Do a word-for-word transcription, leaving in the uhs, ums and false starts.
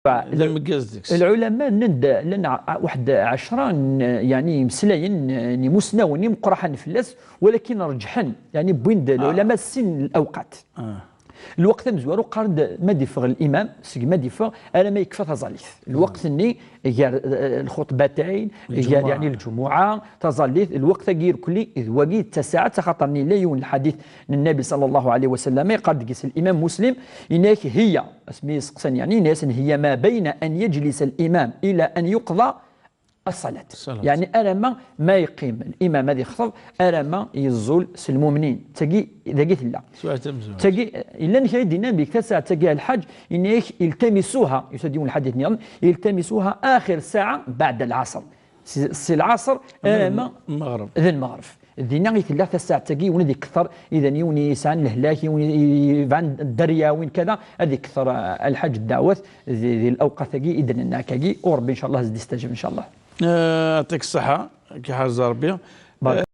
D ameggaz deg-s. Lɛulama nnan-d llan ɛ-, waḥed ɛecra n, yeɛni, imeslayen n imusnawen imeqqraḥen fell-as, walakin reǧḥen, yeɛni, wwin-d lɛulama sin n lawqat. Lweqt amezwaru qqaren-d ma d-iffeɣ limam, seg ma d-iffeɣ alamma yekfa taẓallit. Lweqt-nni gar, eh, lxuṭbatayn, gar, yeɛni, lǧumuɛa, taẓallit, lweqt-agi irkelli d wagi d tasaɛet, axaṭer yella yiwen lḥadit n Nnabi ṣalla Llahu ɛalayhi wa sallam, yeqqar deg-s limam Muslim, yenna-ak: "Hiya", asmi i seqsan, yeɛni, yenna-yasen: "Hiya ma bayna an yajlisa limam ila an yuqḍa as-salat." Yeɛni, alamma ma yeqqim limam ad yexṭeb, alamma yeẓẓul s lmumnin. Tagi, dagi tella. Tagi, llan kra i d-yennan deg tasaɛet-agi, a Lḥaǧ, yenna-ak: "Iltamisuha", yusa-d yiwen lḥadit nniḍen, "Iltamisuha axir saɛa baɛda lɛaṣr." Si, si lɛaṣr alamma d lmeɣreb. Dinna i tella tasaɛet-agi, yiwen ad iketteṛ, idan yiwen yesɛan lehlak, yiwen i, i, yebɛan dderya, win kada, ad iketteṛ, eh, a Lḥaǧ, ddeɛwat di, di lawqat-agi i d-nenna akkagi, u Ṛebbi, ncallah, ad s-d-istajeb, ncallah. Eh, yeɛṭik ṣṣeḥḥa, ad k-iḥrez Ṛebbi. Barak.